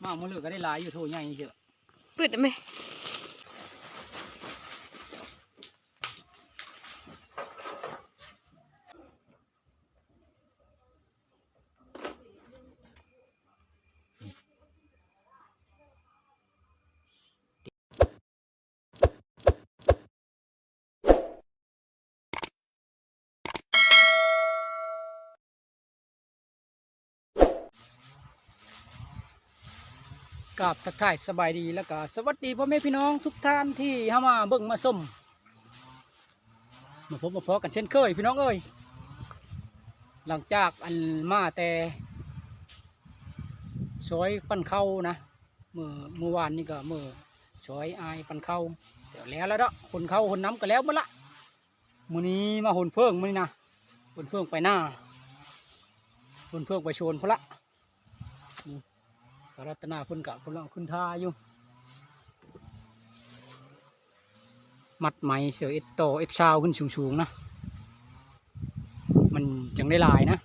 ມາມື້ເລີກກໍໄດ້ຫຼາຍຢູ່ ໂຖໃຫຍ່ເຊີ. ເປີດໄດ້ໄໝ? ກາບທັກທາຍສະບາຍດີ ແລ້ວກະສະຫວັດດີພໍ່ແມ່ພີ່ນ້ອງທຸກທ່ານທີ່ເຂົ້າມາເບິ່ງມາຊົມ ມາພົບມາພໍ້ກັນເຊັ່ນເຄີຍພີ່ນ້ອງເອີຍ. ຫຼັງຈາກອັນມາແຕ່ຊອຍປັ້ນເຂົ້ານະ ມື້ ມື້ວານນີ້ກໍມື້ຊອຍອ້າຍປັ້ນເຂົ້າ ແລ້ວແລ້ວດອກ ຂົນເຂົ້າຂົນນ້ຳກໍແລ້ວໝົດລະ. ມື້ນີ້ມາຂົນເຜິ້ງ ມື້ນີ້ນະ ຂົນເຜິ້ງໄປນາ ຂົນເຜິ້ງໄປສວນພຸ້ນລະ. ນີ້ ສາວລັດຕະນາເພິ່ນກະກຳລັງຂຶ້ນທ່າຢູ່ ມັດໄມ້ເສື້ອເອັດຕໍ່ເອັດຊາວຂຶ້ນສູງໆນະ ມັນຈັ່ງໄດ້ຫຼາຍນະ.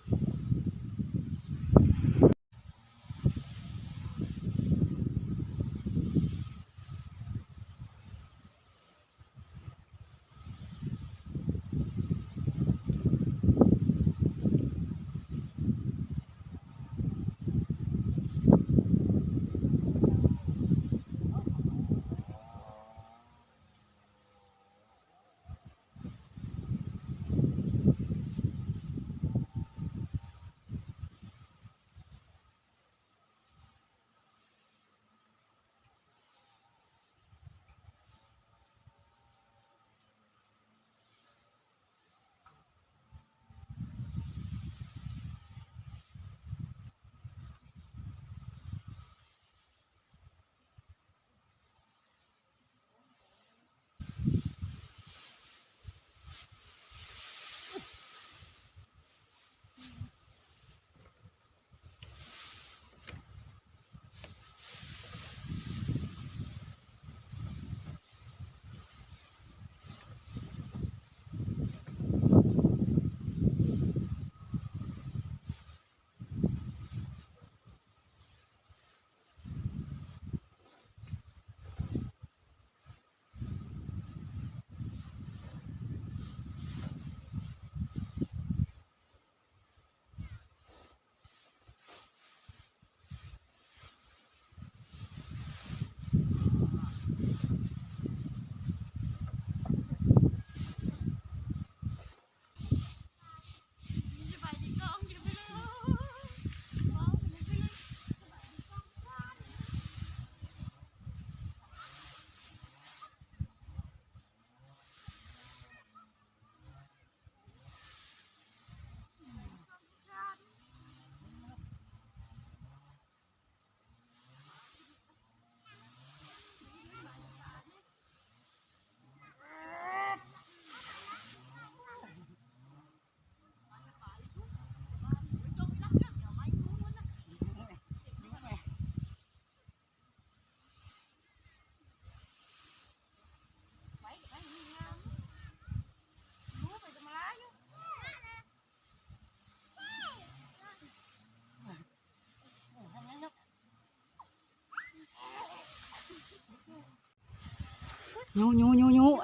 ຍູ້ໆໆໆ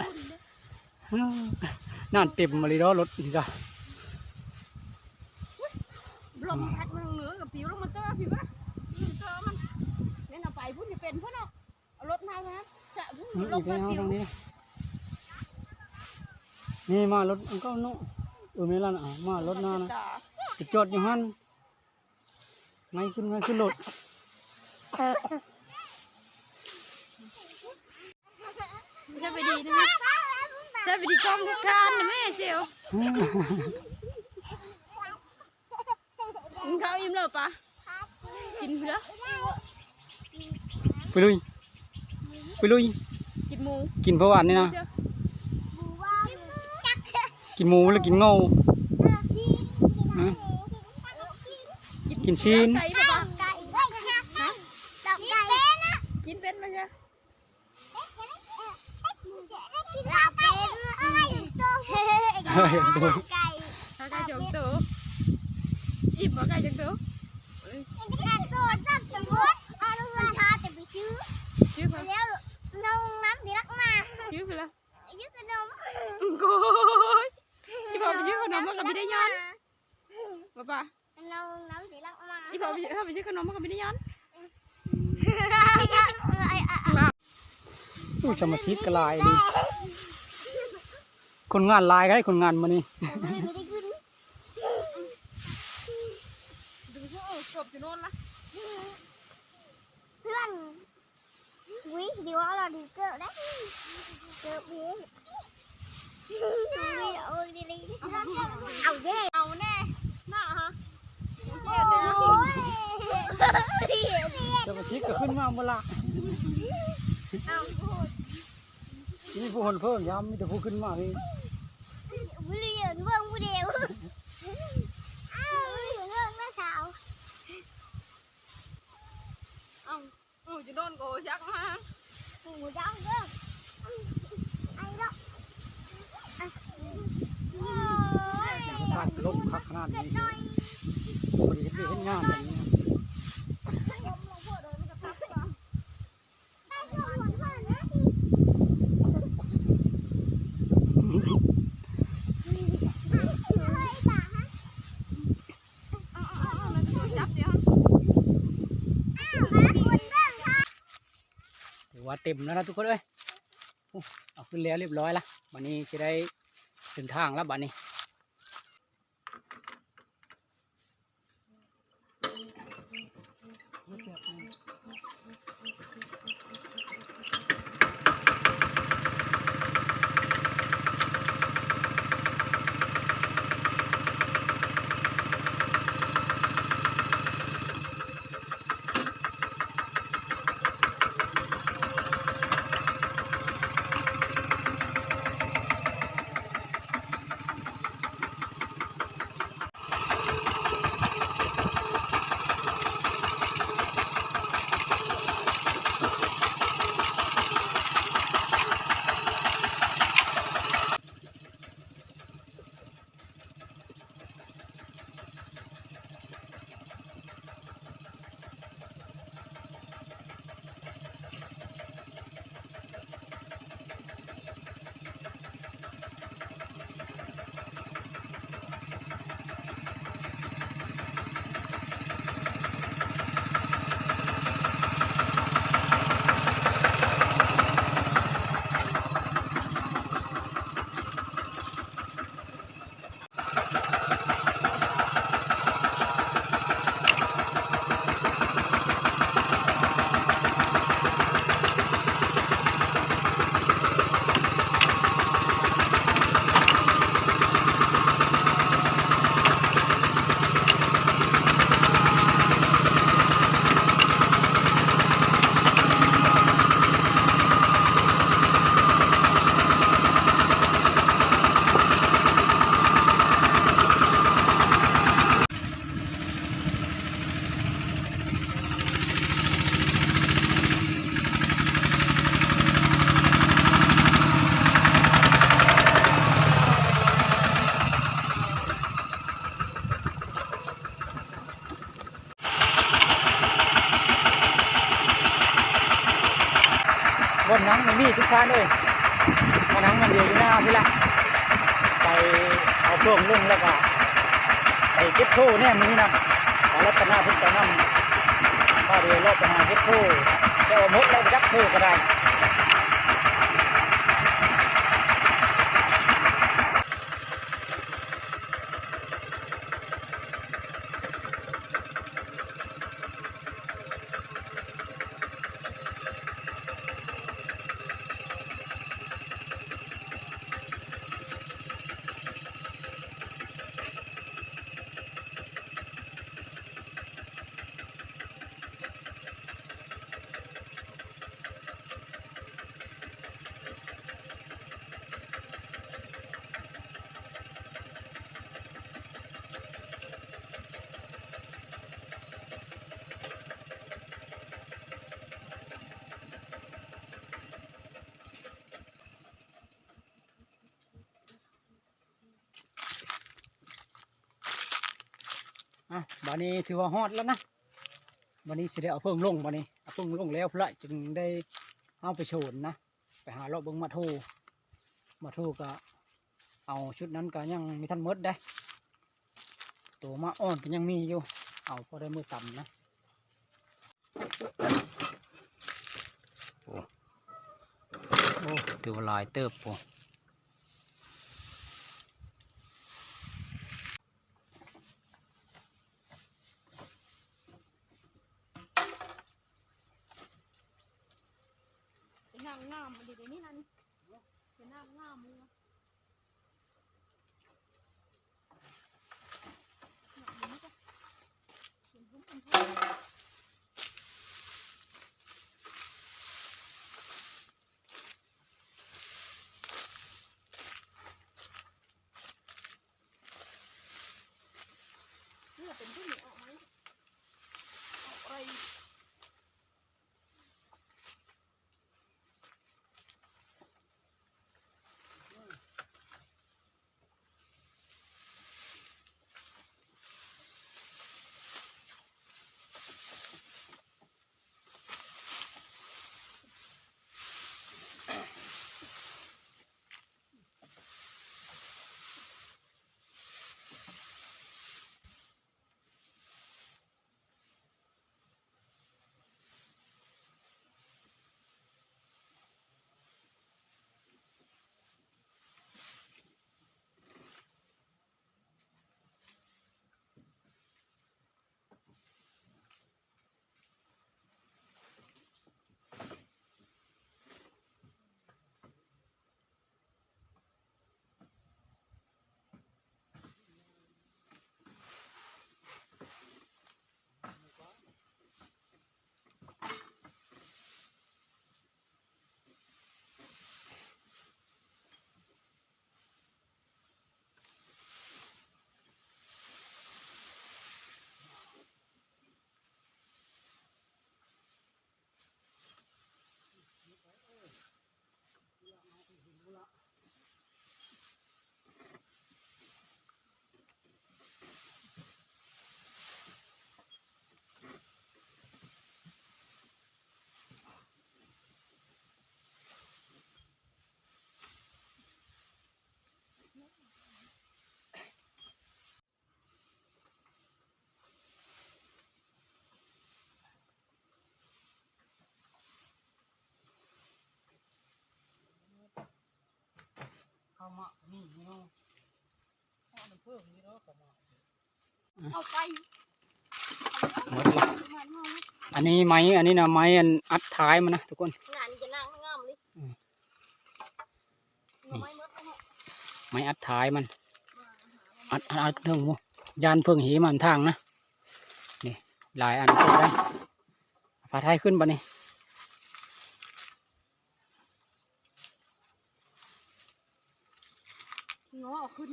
ເອີ ນານເຕັມອີ່ຫຼີເນາະ ລົດນີ້ກະ ລົມພັດມາເໜືອກໍປິວລົງມາເຕີ ຜິວ ເຕີມັນ ແມ່ນເອົາໄປພຸ້ນ ຊິເປັນພຸ້ນເນາະ. ເອົາລົດມາ ມາຈະ ອືມ ລົງໄປ ອີກແລ້ວ ປິວ ທາງນີ້ ນີ້ມາລົດອັນເກົ່າເນາະ. ເອີ ແມ່ນລະນະ ມາລົດໜ້ານະ ໄປຈອດຢູ່ຫັ້ນ ໄງຂຶ້ນ ໄງຂຶ້ນລົດ. ສະບາຍດີນະ ສະບາຍດີກ້ອງທຸກທ່ານນະແມ່ເຊວ. ກິນເຂົ້າອີ່ມແລ້ວປະ? ກິນເທື່ອ ໄປລຸຍ ໄປລຸຍ. ກິນໝູ ກິນເຂົ້າຫວານນີ້ນະ ເຊື່ອ ກິນໝູຫຼືກິນງົວ? ຮະ ກິນຊີ້ນ ໄກ່ບໍ່ປະ? ກິນເປັນບໍ່ເຊື່ອ? ເອົາໄກ່ສອງໂຕ ອີ່ມບໍ່ໄກ່ຈັກໂຕ? ກິນໄກ່ໂຕ ຈັກໂຕ ຈັກໂຕ ເອົາລົງມາ ໄປຊື້ຂະໜົມ ມັນກໍບໍ່ໄດ້ຢ້ານ. ອູ້ ສະມາຊິກກໍຫຼາຍນີ້ ຄົນງານຫຼາຍເດ້ ຄົນງານມື້ນີ້. ເອີ ເກືອບຈະນອນລະ ເພື່ອນ. ອຸ້ຍ ດີວ່າເຮົາດີເກີບໄດ໋ ເກີບເດ້. ເອົາເດ້ ເອົາແດ່ ເອົາແດ່ນະ ໂອເຄ ໂອ້ຍ ສະມາຊິກກໍຂຶ້ນມາໝົດລະ. ເອົ້າ ມີຜູ້ຄົນເພີ່ມຍາມ ມີແຕ່ຜູ້ຂຶ້ນມາເອງ. ບໍ່ເລີຍ ເບິ່ງຜູ້ດຽວ. ອ້າວ ເບິ່ງນ້າສາວ. ເອົ້າ ເອົ້າ ຈະນອນກໍຈັກມາ ບໍ່ຈັກເດີ. ໄອ້ດອກ ໂອ້ຍ ອາກາດລົມຄັກຂະໜາດນີ້ ບໍ່ໄດ້ເຮັດວຽກເຮັດງານແບບນີ້. ຖືວ່າເຕັມແລ້ວນະທຸກຄົນເອີຍ. ໂອ້ ເອົາຂຶ້ນແລ້ວລຽບຮ້ອຍລະ ບາດນີ້ຊິໄດ້ເດີນທາງລະບາດນີ້. ບ່ອນນັ່ງມັນມີທຸກທ່ານເອີຍ ມານັ່ງມັນຢູ່ ຢູ່ໜ້າພີ້ລະ ໄປເອົາເຄື່ອງລົງ ແລ້ວກະໄປເກັບໂທແດ່ມື້ນີ້ນະ. ເອົາລັດຕະນາເພິ່ນໄປນຳ ບ່າວດຽວເລາະໄປຫາເກັບໂທ ແຕ່ວ່າໝົດແລ້ວ ໄປດັກໂທກໍໄດ້. ອ່ະ ບາດນີ້ຖືວ່າຮອດແລ້ວນະ. ບາດນີ້ຊິໄດ້ເອົາເຜິ້ງລົງ ບາດນີ້ເອົາເຜິ້ງລົງແລ້ວພຸ້ນລະ ຈຶ່ງໄດ້ເອົາໄປໂຊນນະ. ໄປຫາເລາະເບິ່ງໝາກໂທ ໝາກໂທກະເອົາ ຊຸດນັ້ນກະຍັງມີທັນໝົດເດ້ ໂຕໝາກອ່ອນກະຍັງມີຢູ່ ເອົາພໍໄດ້ມື້ຕຳນະ. ໂອ້ ໂອ້ ຖືວ່າຫຼາຍເຕີບພຸ້ນ. ເປັນນາງງາມອີ່ຫຼີເດນີ້ນັ້ນ ເປັນນາງງາມເລີຍ. ນີ້ລະເປັນຜູ້ນີ້ອອກມາ ອອກໄປ. ເຂົ້າມານີ້ເນາະ ເອົານ້ຳເຜິ້ງນີ້ເນາະ ເຂົ້າມາ ເອົາໄປ ໝົດລະ ອັນນີ້ໄມ້ ອັນນີ້ນະ ໄມ້ອັນອັດທ້າຍມັນນະທຸກຄົນ ງານນີ້ຈະນາງງາມເລີຍ ອືມ ນີ້ ໄມ້ອັດທ້າຍມັນ ອັດ ອັດ ອັດເທິງ ໂອ້ ຢ້ານເຜິ້ງເຫມານທາງນະ ນີ້ ຫຼາຍອັນເຕີບໄດ໋ ພາຖ່າຍຂຶ້ນບາດນີ້ ເງາະເອົາຂຶ້ນ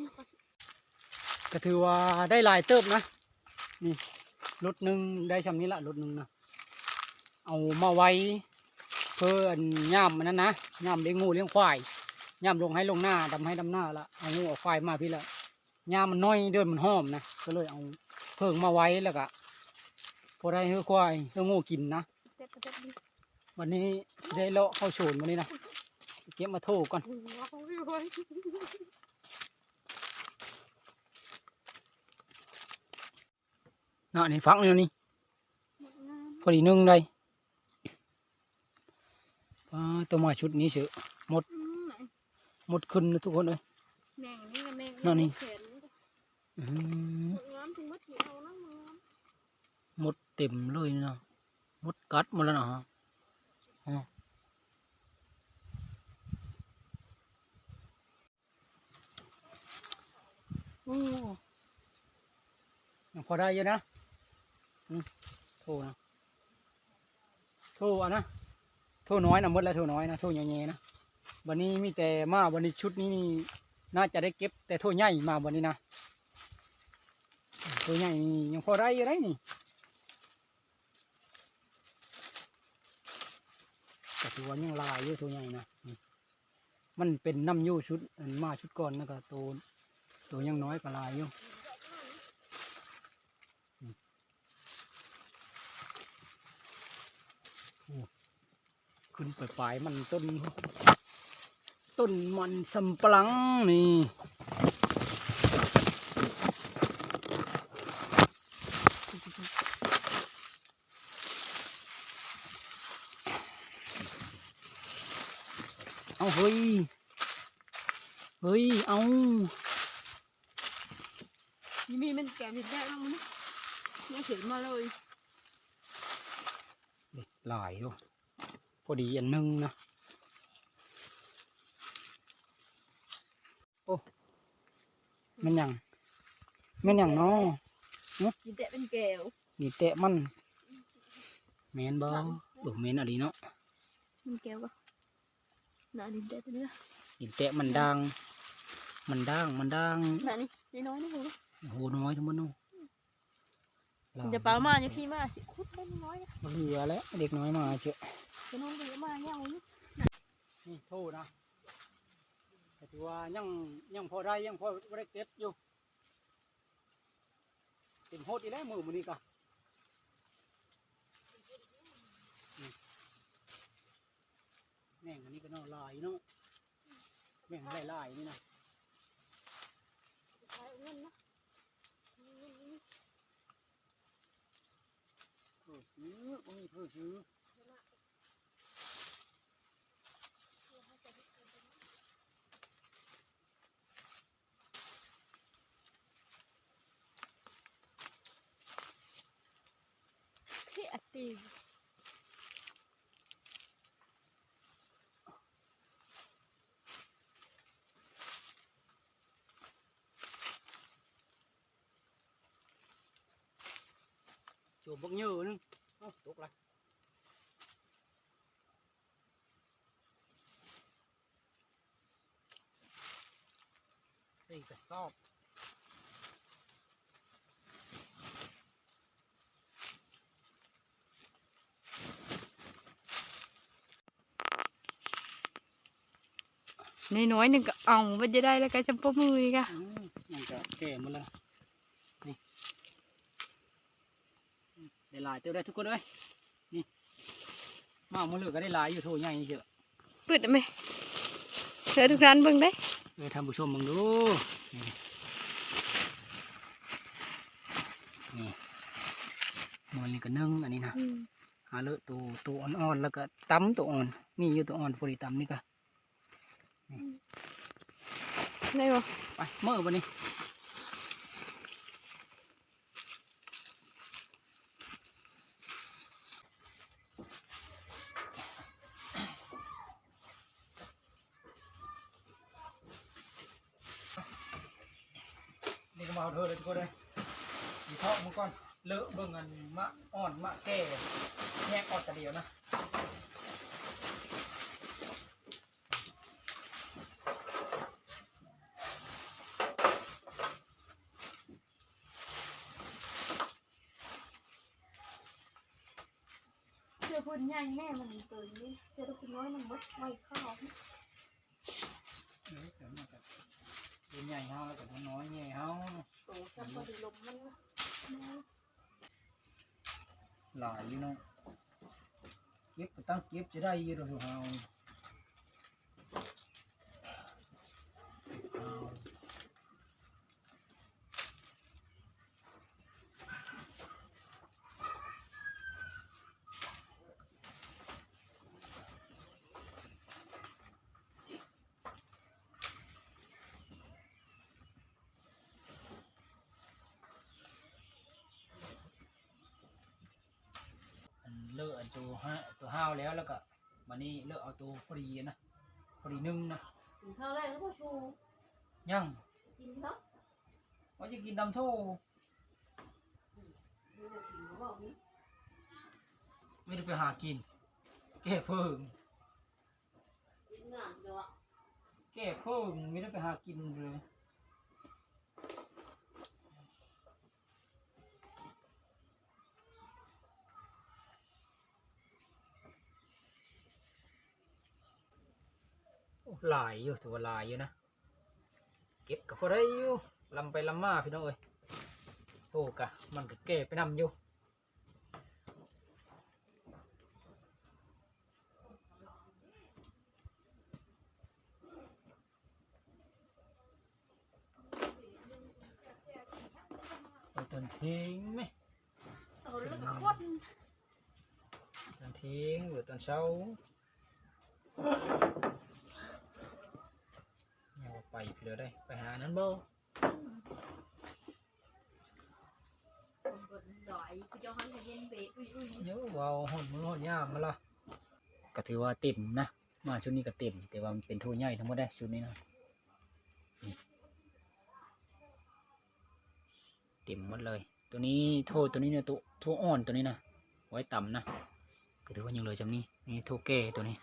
ກະຖືວ່າໄດ້ຫຼາຍເຕີບນະ ນີ້ ລົດໜຶ່ງໄດ້ຊ່ຳນີ້ລະ ລົດໜຶ່ງນະ ເອົາມາໄວ້ເພື່ອອັນຍາມອັນນັ້ນນະ ຍາມລ້ຽງງົວລ້ຽງຄວາຍ ຍາມລົງໄຮ່ລົງນາ ດຳໄຮ່ດຳນາລະ ເອົາງົວເອົາຄວາຍມາພີ້ລະ ຍາມມັນໜ້ອຍ ເດືອນມັນຫອມນະ ກະເລີຍເອົາເຜິ້ງມາໄວ້ ແລ້ວກະພໍໄດ້ໃຫ້ຄວາຍໃຫ້ງົວກິນນະ ເຈັບ ເຈັບ ບາດນີ້ຊິໄດ້ເລາະເຂົ້າສວນບາດນີ້ນະ ເກັບມາໂຖກ່ອນ ເນາະ ນີ້ຝັກນີ້ ພໍດີໜຶ່ງໄດ໋ ປ້າ ໂຕມາຊຸດນີ້ເສີ ໝົດ ອືມ ໝົດຂຶ້ນນະທຸກຄົນເອີຍ ແມ່ງນີ້ກະແມ່ງ ເນາະ ນີ້ ແຂນນີ້ ອືມ ໝົດງາມ ເຖິງໝົດທີ່ເອົານະ ໝົດງາມ ໝົດເຕັມເລີຍນະ ໝົດກັດໝົດແລ້ວນະ ອືມ. ໂອ້ ຍັງພໍໄດ້ຢູ່ນະ ອືມ ໂຖນະ ໂຖອັນນະ ໂຖນ້ອຍນະ ໝົດແລ້ວ ໂຖນ້ອຍນະ ໂຖໃຫຍ່ໆນະ ບາດນີ້ມີແຕ່ມາ ບາດນີ້ຊຸດນີ້ນີ້ ໜ້າຈະໄດ້ເກັບແຕ່ໂຖໃຫຍ່ມາ ບາດນີ້ນະ ໂຖໃຫຍ່ນີ້ຍັງພໍໄດ້ຢູ່ໄດ໋ນີ້ ກະຖືວ່າຍັງຫຼາຍຢູ່ ໂຖໃຫຍ່ນະ ນີ້ ມັນເປັນນຳຢູ່ຊຸດ ອັນມາຊຸດກ່ອນ ແລ້ວກະໂຕ ໂຕຍັງນ້ອຍກະຫຼາຍຢູ່ ອືມ ໂອ້ ຂຶ້ນໄປປາຍມັນຕົ້ນ ຕົ້ນມັນສຳປະຫຼັງນີ້. ເອົາເຮີ້ຍ ເຮີ້ຍ ເອົາ ນີ້ມີແມ່ນແກວເຫັດແດງນຳ ນີ້ເຫັນມາເລີຍ ນີ້ຫຼາຍຢູ່ ພໍດີອັນໜຶ່ງນະ. ໂອ້ ແມ່ນຫຍັງ ແມ່ນຫຍັງນໍ? ຫຶ? ມີແຕ່ເປັນແກວ ມີແຕ່ມັນ ແມ່ນບໍ່? ເອີ ແມ່ນອີ່ຫຼີເນາະ ມັນແກວກໍ ໜ້າດິນແຕະເລີຍ ດິນແຕະມັນດ່າງ ມັນດ່າງ ມັນດ່າງ ໜ້ານີ້ນ້ອຍໆ ນີ້ ໂອ້ໂຫ ນ້ອຍທັງໝົດເນາະ. ມັນຈະປາມາຢູ່ພີ້ມາ ຊິຂຸດເບິ່ງນ້ອຍ ບໍ່ເຫຼືອແລ້ວ ເດັກນ້ອຍມາເຈາະ ໄປນອນກໍມາເຫຍົາຢູ່ ນີ້ໂທນະ ກໍຖືວ່າຍັງ ຍັງພໍໄດ້ ຍັງພໍບໍ່ໄດ້ເກັບຢູ່ ເຕັມໂຮດອີກແລ້ວມື້ ມື້ນີ້ກະ ນີ້ ແມງອັນນີ້ກໍເນາະ ຫຼາຍເນາະ ແມງຫຼາຍໆ ນີ້ນະ ເອີ ບໍ່ມີເພິ່ນຊື້. ເພອະຕິ ໂຈມບັກເຫຍື່ອໜຶ່ງ ເອົ້າ ຕົກລະ. ສີ່ກະສອບ ນ້ອຍໆ ໜຶ່ງກະເອົາ ບໍ່ຈະໄດ້ແລ້ວກະຈຳປົບມືນີ້ກະ ອືມ ມັນກະແກ່ໝົດແລ້ວ ນີ້. ໄດ້ຫຼາຍເຕີບໄດ໋ທຸກຄົນເອີຍ ນີ້ ມາມື້ເລີກກໍໄດ້ຫຼາຍຢູ່ ໂຖໃຫຍ່ເຊີ ປຶດໄດ້ໄໝ ໃຫ້ທຸກທ່ານເບິ່ງໄດ້ ເອີ ທ່ານຜູ້ຊົມເບິ່ງດູ ນີ້ ນີ້ ໜ່ວຍນີ້ກໍໜຶ່ງ ອັນນີ້ນະ ອືມ ຫາເລີໂຕ ໂຕອ່ອນໆ ແລ້ວກໍຕຳໂຕອ່ອນ ມີຢູ່ໂຕອ່ອນ ພໍດີຕຳນີ້ກໍ ອືມ ໄດ້ບໍ່? ໄປ ເມືອບັດນີ້ ນີ້ກໍມາເທີເລີຍທຸກຄົນເອີຍ ຊິເທາະມັນກ່ອນ ເລີເບິ່ງອັນໝາກອ່ອນໝາກແກ່ ແຍກອອກຕາດຽວນະ. ເສື້ອພື້ນໃຫຍ່ແນ່ມັນເຕີນນີ້ ເສື້ອພື້ນນ້ອຍມັນໝົດໄວ້ຂາວ ເອີ ແຕ່ມັນກໍເປັນໃຫຍ່ເຮົາ ແລ້ວກໍນ້ອຍໃຫຍ່ເຮົາ ໂຕຈຳບໍ່ໄດ້ລົມມັນ ຫຼາຍຢູ່ເນາະ ເກັບກໍຕັ້ງເກັບຈະໄດ້ຢູ່ດອກເຮົາ ເອົາ ອັນເລີກອັນໂຕຫ້າ ໂຕຫ້າວແລ້ວ ແລ້ວກະບາດນີ້ເລີກເອົາໂຕພໍດີນະ ພໍດີໜຶ່ງນະ ກິນເຂົ້າແລ້ວບໍ່? ຍັງ ກິນເນາະ ວ່າຈະກິນຕຳໂທ ມີແຕ່ໄປຫາກິນ ແກ້ເຜິ້ງ ແກ້ເຜິ້ງ ມີແຕ່ໄປຫາກິນເລີຍ ໂອ້ ຫຼາຍຢູ່ ຖືວ່າຫຼາຍຢູ່ນະ ເກັບກໍພໍໄດ້ຢູ່ ລຳໄປລຳມາພີ່ນ້ອງເອີຍ ໂອ້ ກະມັນກໍແກ່ໄປນຳຢູ່. ໄປຕອນທ່ຽງແມະ ເອົາແລ້ວກໍຄົນ ຕອນທ່ຽງ ຫຼືຕອນເຊົ້າ. ໄປເທື່ອໃດ ໄປຫານັ້ນບໍ່? ຄົນເພິ່ນຫຼາຍ ຄືເຈົ້າຫັ້ນກໍເຢັນເບະ ອຸ້ຍໆ ເອີ ເວົ້າຮອດມື້ຮອດຍາມມາລະ ກໍຖືວ່າເຕັມນະ ມາຊຸດນີ້ກໍເຕັມ ແຕ່ວ່າມັນເປັນໂຖໃຫຍ່ທັງໝົດເດ້ ຊຸດນີ້ນະ ນີ້ ເຕັມໝົດເລີຍ. ໂຕນີ້ ໂຖ ໂຕນີ້ນະ ໂຕ ໂຖອ່ອນໂຕນີ້ນະ ໄວ້ຕຳນະ ກໍຖືວ່າຍັງເຫຼືອຊ່ຳນີ້. ນີ້ໂຖແກ່ໂຕນີ້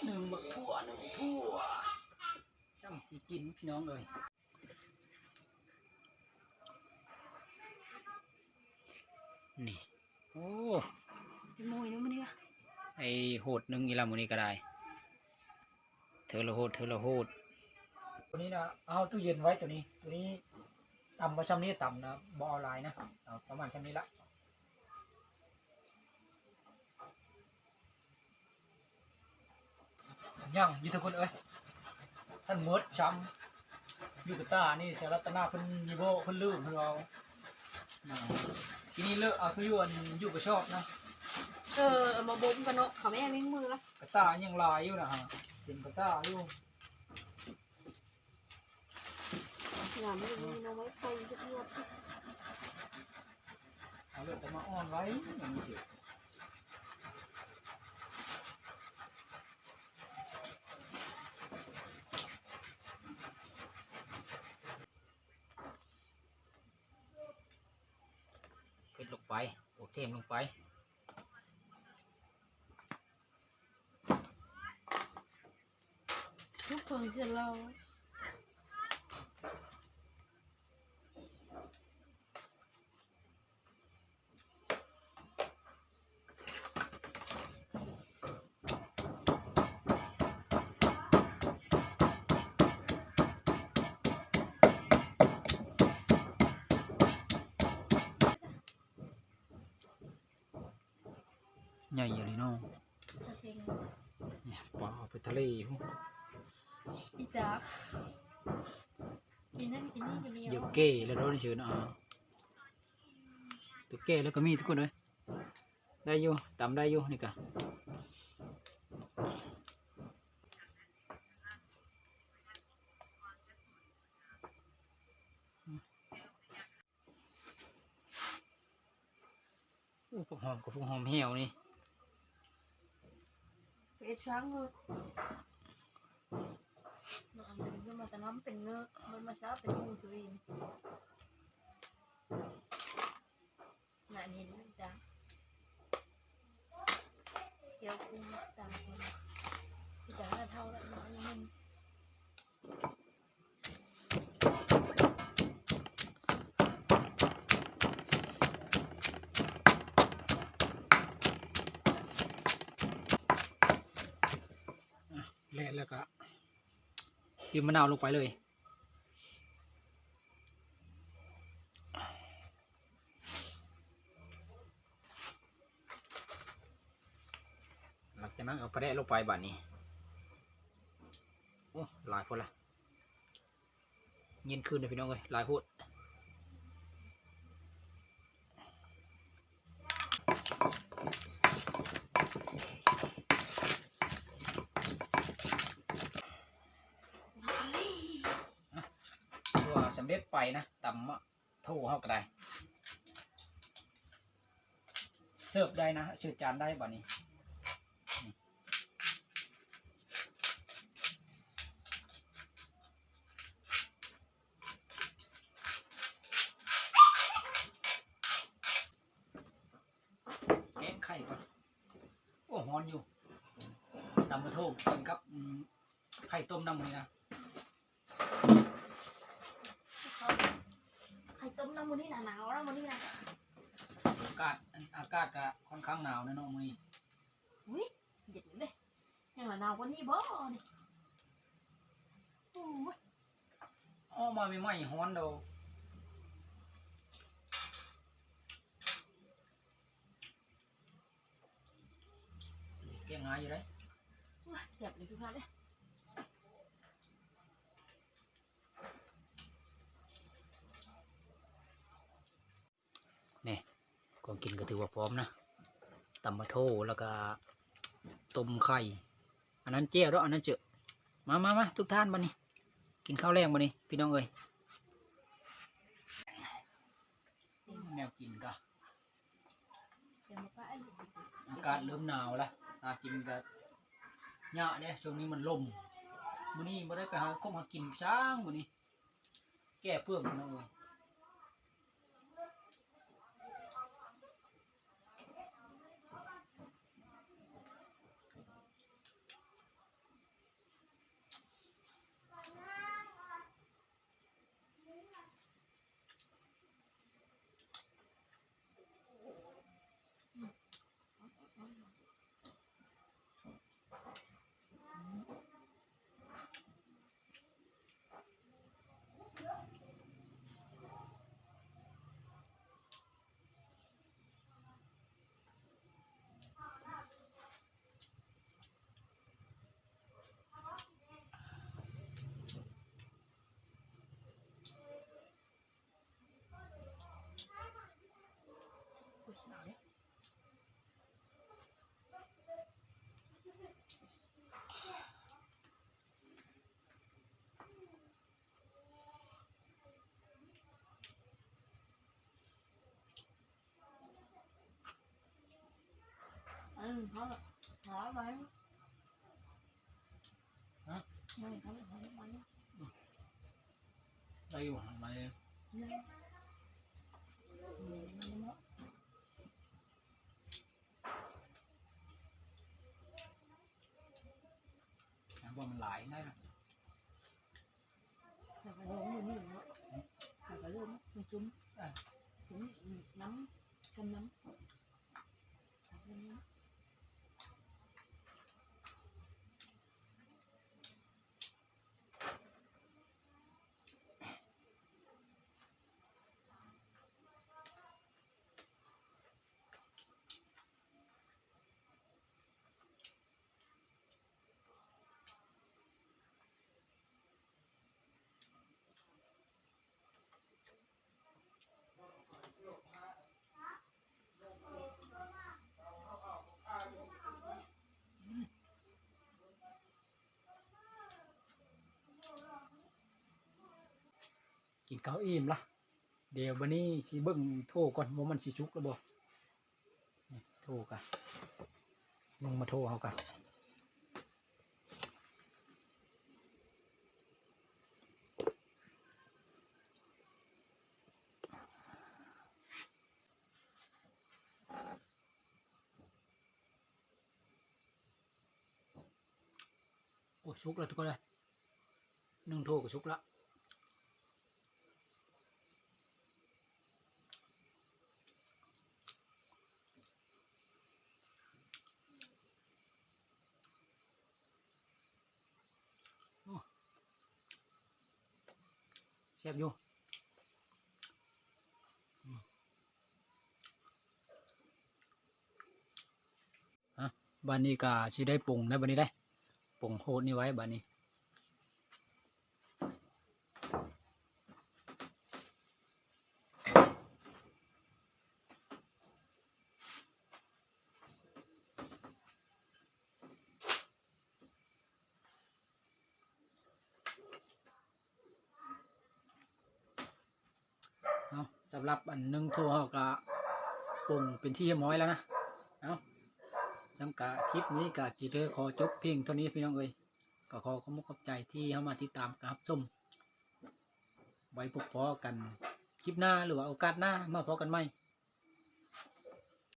ໜຶ້ງບັກຖົ່ວ ໜຶ້ງຖົ່ວ ຊ່ຳຊິກິນ ພີ່ນ້ອງເອີຍ. ນີ້ ໂອ້ ເປັນໂມຍເນາະມື້ນີ້ວະ ໄອ້ໂຫດໜຶ່ງອີ່ລະມື້ນີ້ກໍໄດ້ ເທື່ອລະໂຫດ ເທື່ອລະໂຫດ. ໂຕນີ້ນະ ເອົາຕູ້ເຢັນໄວ້ໂຕນີ້ ໂຕນີ້ຕຳບໍ່ຊ່ຳນີ້ ຕຳນະ ບໍ່ເອົາຫຼາຍນະ ເອົາປະມານຊ່ຳນີ້ລະ. ຍັງຢູ່ທຸກຄົນເອີຍ ທັນໝົດຊ້ຳ. ຢູ່ກະຕ່ານີ້ ສາວລັດຕະນາເພິ່ນຢູ່ບໍ່ ເພິ່ນລືມເພິ່ນເວົ້າ. ອ່າ ທີນີ້ເລີກເອົາທຸຢູ່ ອັນຢູ່ກະຊອບນະ ເອີ ເອົາມາບົ່ມກັນເນາະ ເຂົາແມ່ມີມືລະ ກະຕ່າຍັງຫຼາຍຢູ່ນະ ເປັນກະຕ່າຢູ່. ງາມຢູ່ ມີໜໍ່ໄມ້ໄຟຈັກຍອດ ເອົາເລີຍ ແຕ່ມາອ່ອນໄວ້ ອັນນີ້ຊິ ເຮັດລົງໄປ ໂອເຄ ລົງໄປ. ທຸກຄົນຈະລອ ໃຫຍ່ອີ່ຫຼີເນາະ ນີ້ປາໄປທະເລພຸ້ນ ອີຕາ ກິນນັ້ນກິນນີ້ກໍມີ ດຽວແກ່ແລ້ວເນາະ ນີ້ຊື່ນະ ຕົວແກ່ແລ້ວກໍມີທຸກຄົນເອີຍ ໄດ້ຢູ່ ຕຳໄດ້ຢູ່ນີ້ກະ. ໂອ້ ຜັກຫອມກັບຜັກຫອມແຫ້ວນີ້ ເຮັດຊ່າງເນາະ ມາແຕ່ນຳເປັນເງີ ມັນມາຊ້າເປັນໝູ່ຕົວເອງ ນັ້ນເຫັນມັນຈ້າ ກ່ຽວຄຸມຕາ ທີ່ຈະເທົ່າລະໜ້ອຍໜຶ່ງ. ອ່ະ ແລະ ແລ້ວກະ ບີບມະນາວລົງໄປເລີຍ. ຫຼັງຈາກນັ້ນເອົາປາແດກລົງໄປບາດນີ້. ໂອ້ ຫຼາຍໂພດລະ ເຢັນຄືນເດີພີ່ນ້ອງເອີຍ ຫຼາຍໂພດ. ຖືວ່າສຳເລັດໄປນະ ຕຳ ໂຖເຮົາກໍໄດ້ ເສີບໄດ້ນະ ເສີບຈານໄດ້ບາດນີ້. ແກງໄຂ່ກ່ອນ ໂອ້ ຮ້ອນຢູ່ ຕຳມາໂທກິນກັບ ອືມ ໄຂ່ຕົ້ມນຳມື້ນີ້ນະ ໄຂ່ຕົ້ມນຳມື້ນີ້ນະ ໜາວນຳມື້ນີ້ນະ ອາກາດ ອາກາດກະຄ່ອນຂ້າງໜາວແນ່ເນາະມື້ນີ້. ອຸ້ຍ ເຢັນເດ້ ຍັງລະໜາວກວ່ານີ້ບໍ່ນີ້ ໂອ້ຍ ອອກມາໃໝ່ໆ ຮ້ອນດອກ. ແກະງ່າຍຢູ່ເດ້ ໂອ້ຍ ແຊບເລີຍທຸກທ່ານເອີຍ. ນີ້ ກ ຂອງກິນກໍຖືວ່າພ້ອມນະ ຕຳໝາກໂທ ແລ້ວກໍຕົ້ມໄຂ່ ອັນນັ້ນແຈ່ວເນາະ ອັນນັ້ນເຈີ. ມາ ມາ ມາ ທຸກທ່ານ ບັດນີ້ກິນເຂົ້າແລງບັດນີ້ ພີ່ນ້ອງເອີຍ. ແນວກິນກະ ອາກາດເລີ່ມໜາວລະ ຫາກິນກະຍາກເດ້ ຊ່ວງນີ້ມັນລົມ. ມື້ນີ້ບໍ່ໄດ້ໄປຫາຄົບຫາກິນຊ້າງ ມື້ນີ້ແກ້ເປື້ອງ ພີ່ນ້ອງເອີຍ. ໄດ້ຢູ່ ຫາໄມ້ ບໍ່ ມັນຫຼາຍໄດ້ລະ. ແລ້ວກໍເລີ່ມເນາະ ແລ້ວກໍເລີ່ມເນາະ ມັນຊຸມ ອ່າ ຊຸມ ນ້ຳ ກັນນ້ຳ. ກິນເຂົ້າອີ່ມລະ ດຽວບັດນີ້ຊິເບິ່ງໂທກ່ອນວ່າມັນຊິສຸກແລ້ວບໍ່. ໂທກະ ລົງມາໂທເຮົາກະ ໂອ້ ສຸກແລ້ວທຸກຄົນເອີຍ ໜຶ່ງໂທກໍສຸກລະ. ໂອ້ ແຊບຢູ່ ອືມ. ອ່ະ ບາດນີ້ກະຊິໄດ້ປົງແລ້ວ ບາດນີ້ໄດ້ປົງໂຫດນີ້ໄວ້ບາດນີ້. ເນາະ ສຳລັບອັນໜຶ້ງຖົ່ວເຮົາກະປົງເປັນທີ່ຮຽບຮ້ອຍແລ້ວນະ. ເອົາ ຊ່ຳກະຄລິບນີ້ກະຊິໄດ້ຂໍຈົບພຽງເທົ່ານີ້ພີ່ນ້ອງເອີຍ. ກໍຂໍຂອບອົກຂອບໃຈທີ່ເຂົ້າມາຕິດຕາມກັບຮັບຊົມ. ໄວ້ພົບພໍ້ກັນຄລິບໜ້າ ຫຼືວ່າໂອກາດໜ້າມາພໍ້ກັນໃໝ່.